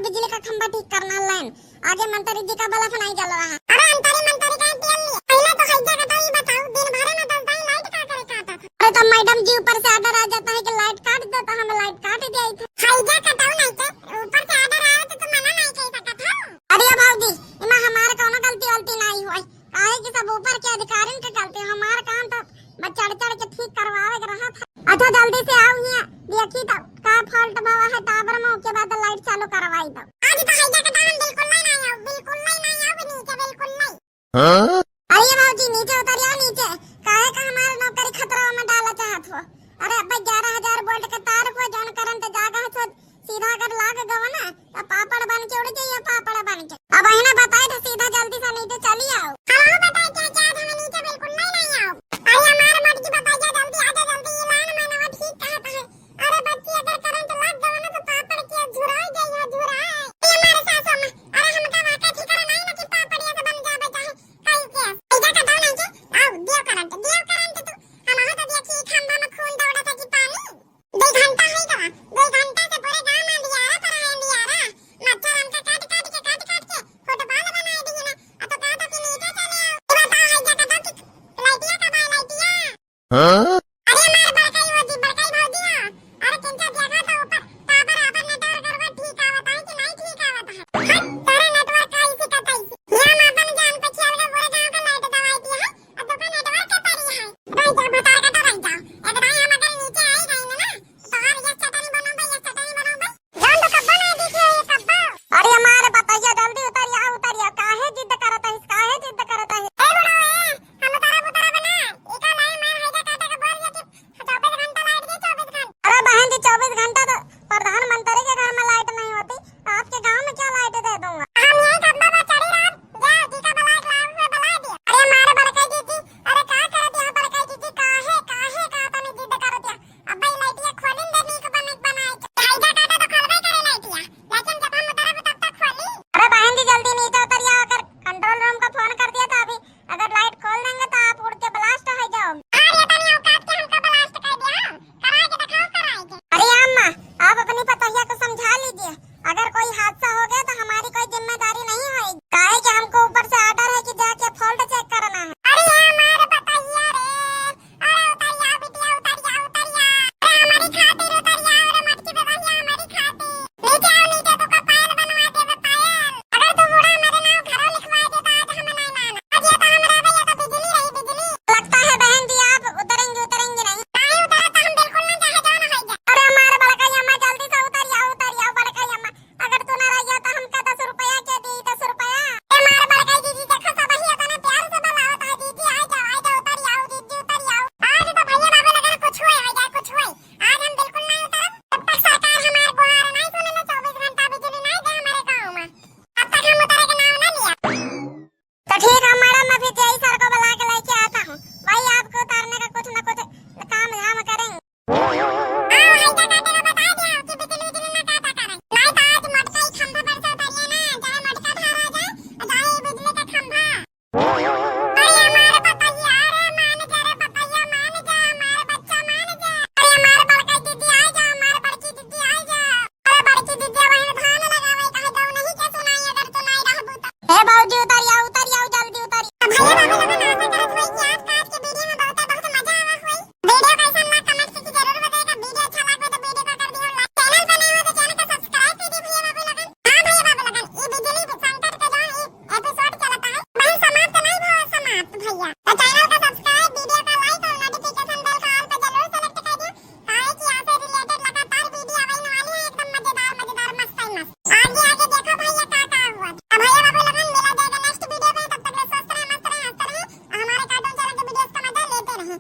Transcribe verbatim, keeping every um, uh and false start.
बिजली का खंभा ठीक करना लाइन। आगे मंत्री जी का बल्ब नहीं जल रहा है। अरे अंतरी मंतरी का तेल लिए। पहले तो हैजा का तो ई बताओ, दिन भरे में दस दाई लाइट का करे काटत है? अरे तो मैडम जी ऊपर से ऑर्डर आ जाता है कि लाइट काट दे, तो हम लाइट काट दिया था। हैजा का तो नहीं के, ऊपर से ऑर्डर आवे तो तू मना नहीं कर सकत हो। अरे भौजी, इमा हमार कौनो गलती वलती नहीं हुई। काहे कि सब ऊपर के अधिकारिन के गलती, हमार काम तो बस चढ़ चढ़ के ठीक करवावे के रहा था। अच्छा जल्दी से आओ हियाँ, देखी तो का फॉल्ट भवा है टावर में, ओके बाद लाइट चालू करवाई दो। आज तो हैजा के दाम बिल्कुल नहीं, नहीं आओ, बिल्कुल नहीं, नहीं आओ नीचे, बिल्कुल नहीं। हाँ? अरे भौजी नीचे उतर आओ नीचे, काहे का हमार नौकरी खतरा में डाला चाहत हो? अरे अब्बे ग्यारह हजार वोल्ट के तार को जौन करंट जागा है, सीधा अगर लाग गवा ना, तो पापड़ बन के उड़ जाइए, पापड़ बन के। अब इन्हें बताए तो सीधा जल्दी से नीचे चली आओ। हाँ, बताए क्या, क्या हमें नीचे बिल्कुल नहीं, नहीं आओ। अरे हमारे मोटकी बताइए, जल्दी आ जा, जल्दी, ये लाइन में नवा ठीक कहता है। अरे बच्ची, अगर करंट लग गवा ना, तो पापड़ के झुराई जाइए, झुराई। ये हमारे सासू में, अरे हमका वाका ठिकाना नहीं ना कि पापड़ ये से बन जावे चाहे कहीं के। इधर का दो नहीं के, आओ, दियो करंट, दियो करंट तू। हम हो तो देखी, खंभा में खून दौड़त है कि पानी। दो घंटा है गवा, दो घंटा से पूरे गांव में अंधियारा पर है, अंधियारा। मच्छर हमका काट काट के, काट काट के फुटबॉल बनाए दी ना। अब तो कहा था कि नीचे चले आओ। ये बताओ, है क्या कहता कि लाइटिया कब आए, लाइटिया? हाँ? अरे मार बड़काई वो जी, बड़काई भौजी हो। अरे किंचा देखा तो ऊपर टावर, टावर नेटवर्क गड़बड़ ठीक आवत है कि नहीं ठीक आवत है? हट, तोरे नेटवर्क का इसी का तैसी। ये हम अपन जान पे खेल के पूरे गांव का लाइट दवाई दिया है। अब तो का नेटवर्क के परी है। रह जा, भतार का तो रह जा। एक दाई हम अगर नीचे आई गई ना, तो और ये चटनी बनाओ भाई, ये चटनी बनाओ भाई। जान तो कब्बा ना दिखे ये कब्बा। अरे हमारे बताइए, जल्दी उतरिया, उतरिया। काहे जिद करत है, काहे जिद करत है? ए बुढ़ावा, ए, हम उतरब, उतरब ना। ई का नहीं, मैं हैजा काटे के बोल दिया कि चौबीस घंटा लाइट दे, चौबीस घंटा। अरे बहन जी, चौबीस घंटा तो प्रधानमंत्री के घर में लाइट नहीं होती, आपके गांव में क्या लाइट दे दूंगा? हम यही खंभा पर चढ़ी रहब, जा, जी का बुला के लाओ, मैं बुला दिया। अरे मारे बड़काई दीदी, अरे का करत यहाँ बड़काई दीदी, काहे, काहे का तनी जिद करत यहाँ? अब्बे लाइटिया खोलिन दे, नीक बने बनाए के। हैजा काटे तो खोलबे करे लाइटिया, लेकिन जब हम उतरब तब तक खोली। अरे बहन जी, जल्दी नीचे उतरिया, अगर कंट्रोल रूम का फोन कर दिया था अभी, अगर लाइट खोल देंगे तो आप उड़ के ब्लास्ट हो जाओगे। अरे तनी औकात के हमका ब्लास्ट कर दिया, कराए के दिखाओ, कराए के। अरे अम्मा, आप अपनी पतोहिया को समझा लीजिए, अगर कोई हादसा हो गया तो हमारी कोई जिम्मेदारी नहीं होगी, काहे कि हमको ऊपर से ऑर्डर है कि जाके फॉल्ट चेक करना है। अरे हमारे पतोहिया रे, अरे उतरिया बिटिया, उतरिया, उतरिया। अरे हमारी खातिर उतरिया, अरे मटकी पे बहिया हमारी खातिर। नीचे आओ, नीचे तो का पायल बनवा देबे, पायल। अगर तू बूढ़ा मेरे नाम घरों लिखवा दे तो आज हमें नहीं माना। आज ये तो हम रहबे, ये तो बिजली रही, बिजली। लगता है बहन जी आप उतरेंगी, उतरेंगी नहीं। नहीं उतरा तो हम बिल्कुल ना चाहे जान हो जाए। अरे हमारे बड़काई अम्मा जल्दी से उतरिया, उतरिया बड़काई अम्मा। अगर तू ना रहिया तो हमका दस रुपया के दी, दस रुपया। ए मार बड़काई दीदी, देखो सब ही इतना प्यार से बुलावत है, दीदी आ जाओ, आ जाओ, उतरिया, दीदी उतरिया। आज तो भैया बाबू लगन कुछ हुए, हो जाए कुछ हुए। आज हम बिल्कुल नहीं उतरब, जब तक सरकार हमार गुहार नहीं सुने ना, चौबीस घंटा बिजली नहीं दे हमारे गाँव में, तब तक हम उतरे के नाम ना लिया। तो ठीक है मैडम, मैं फिर जेई सर को बुला के लेके आता हूँ, वही आपको उतारने का कुछ ना कुछ काम धाम करेंगे। हाँ, वही तो काटे का बता दिया कि बिजली बिजली ना काटा करे, नहीं तो आज मोटका ही खंभा पर से उतरिए ना, चाहे मोटका धार आ जाए, चाहे बिजली का खंभा। अरे हमारे पतैया, अरे मान जा रे पतैया, मान जा, हमारे बच्चा मान जा। अरे हमारे बड़का दीदी आ जा, हमारे बड़की दीदी आ जा। अरे बड़की दीदी वहीं धान लगावे कहे जाऊ नहीं के सुनाई अगर तू नहीं रहबू तो। हे बाबूजी उतरिया, उतरिया, जल्दी उतरिया। भैया बाबू लोगन आशा करत होई कि आज का आज के वीडियो में बहुत बहुत मजा आवा होई। वीडियो कैसन लगा कमेंट करके जरूर बताइएगा। वीडियो अच्छा लगे तो वीडियो को कर दियो लाइक। चैनल पर नए हो तो चैनल को सब्सक्राइब कर दियो भैया बाबू लोगन। हाँ भैया बाबू लोगन, ये बिजली संकट का जो ये एपिसोड चलता है, वही समाप्त नहीं हुआ, समाप्त भैया। तो चैनल का सब्सक्राइब, वीडियो का लाइक और नोटिफिकेशन बेल का ऑल पे जरूर सेलेक्ट कर दियो, काहे कि यहाँ से रिलेटेड लगातार वीडियो आवे वाली है, एकदम मजेदार, मजेदार, मस्त है मस्त। आगे, आगे देखो भैया का का हुआ। तो भैया बाबू लोगन मिला जाएगा नेक्स्ट वीडियो में, तब तक के लिए स्वस्थ रहे, मस्त रहे, हंसते रहे, और हमारे कार्टून चैनल के वीडियोस का मजा लेते रहे।